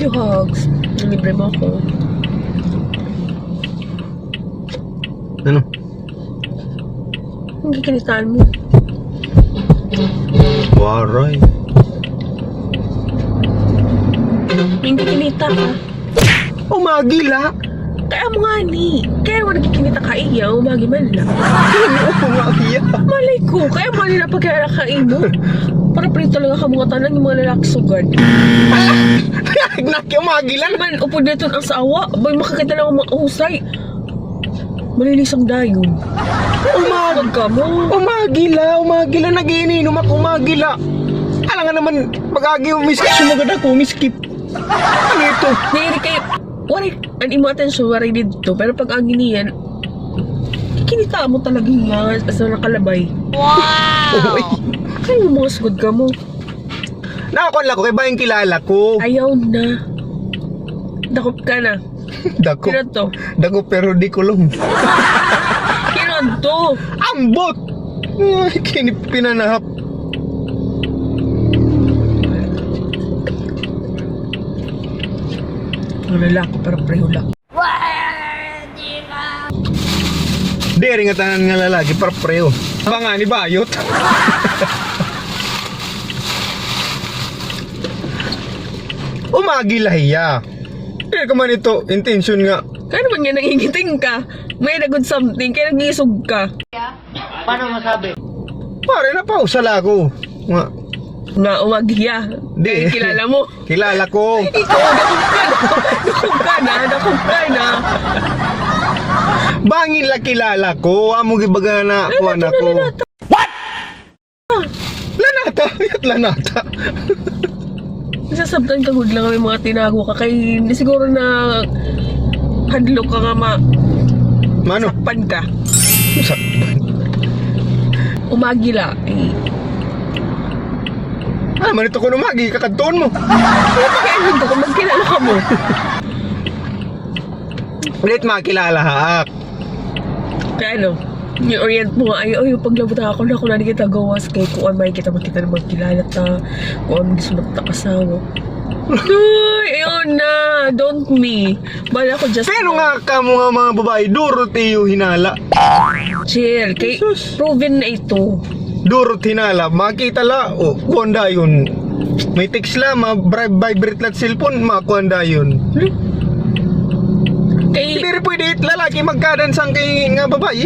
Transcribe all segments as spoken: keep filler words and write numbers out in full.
Hugs. Libre mo ako. Ano? Ang kikinitaan mo. Waray. Ang kikinita ka. Umagila. Kay amo ngani. Kay amo nagkikinita ka iya, umagi man la. Ano ko nga iya? Malay ko. Kay amo ngani napagkilala ka imo. Para prito talaga ka mga tanan, yung mga lalaki sugad. Naki, umagila na. Man, upod na ito ang asawa. Bay, makakita lang ang mga usay. Malilisang dayon. Umag- Huwag ka mo. Umagila, umagila, nag-iininom ako, umagila. Alangan naman, pag-agi, umiskip, sumugad ako, umiskip. Ano ito? Diri kay, waray, an imo atensyon, waray didto. Pero pag-agi niyan, kikinita mo talaga niya, asa nakalabay. Wow! Uy. Kay mo mga sugod ka mo. Nakakuan la ko, kay bayang kilala ko. Ayaw na. Dakop ka na. Dako. Kino to? Dako pero di kulong. Kino to? Ambot! Ay, kini pinanahap. Ang lalaki para pareho la. Diri nga tanan nga lalaki para pareho. Banga ni bayot. Umagi la hiya. Diri ka man ito, intention nga. Kaya naman nga nangingiting ka. May na good something, kaya nag-iisog ka. Paano masabi? Pare, napausa la ako. Nga. Nga, umagi hiya. Di. Kay kilala mo. Kilala ko. Ikaw, dakop ka na. Dakop ka na, dakop ka na. Bangin la kilala ko. Amo gibaga na, kuan ako. What? Lanata! Yat lanata! Nasasabtan ka gud la nga may mga tinago ka kay siguro na hadlok ka nga ma-, Mano? Sakpan ka. Sakpan. Umagi la. Eh. Ah, man ito kun umagi, kakadtuon mo. Ano pa kaya ko kung magkilala ka mo? Ulit makilala, ha? Kay ano, ni-orient mo nga, ay, ay, paglabot ako na, kung nani kita gawas, kay kuan, may kita, makita na magkilala ta, kuan, gisunod ta asawa. Uy, ayun na, don't me. Bala ko just Pero nga, kamo nga mga babae, durot iyo hinala. Chill, kay Jesus. Proven na ito. Durot hinala, makita la, o, kuan dayon. May text la, ma-, bri-, vibrate la cellphone, makuan dayon. Hmm? Kay Diri pwede it lalaki magkadansang kay nga babae.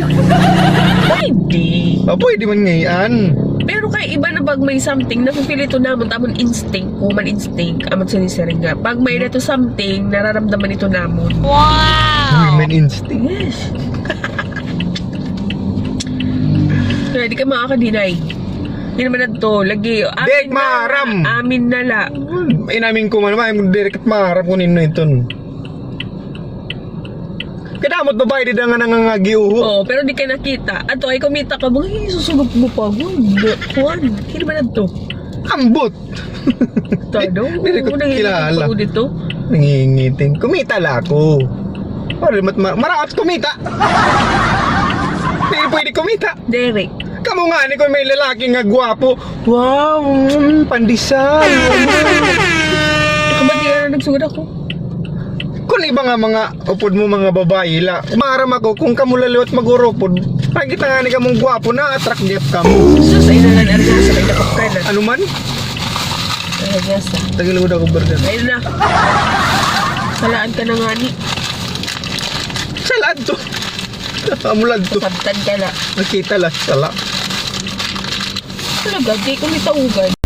Pwede. Ah, pwede man ngay-an. Pero kay iba na pag may something, napipili to namon, tamon instinct, woman instinct, amon sinisiring nga. Pag may na to something, nararamdaman ito namon. Wow! Women instinct. Yes. Kaya di ka makaka-deny. Di naman adto, lagi, Dek, amin na, maaram. Amin na la. Inamin ko man, ma-, diri kat maaram kun ino iton. Kadamot babae dida nga nangangagi, uho. Oo, pero di ka nakita. Ato ay kumita ka, mga, "Hey, susugot mo pa, gud." Kuan, kini ba na to? Ambot. Todo? Dili ko kilala. Dito? Nangingiting. Kumita la ako. Pare, mat-, ma-, maraot kumita. Dili pwede kumita. Dere. Kamo ngani kun may lalaki nga gwapo, wow, mm, pandesal. Nakabati na nagsugod ako. Kun iba nga mga upod mo mga babayi la, maaram ako kun kamo la liwat mag-urupod, nakita ngani kamong gwapo, na-attract gihap kamo. Sus, ay na lang, ano sa may dakop ka na. Ano man? Ay, yes, ah. Tagalog ako, brother. Ayun na. Salaan ka na ngani. Salaan to. Amo la to. Nasabtan ka na. Nakita la, sala. Talaga, di ko nitaugan.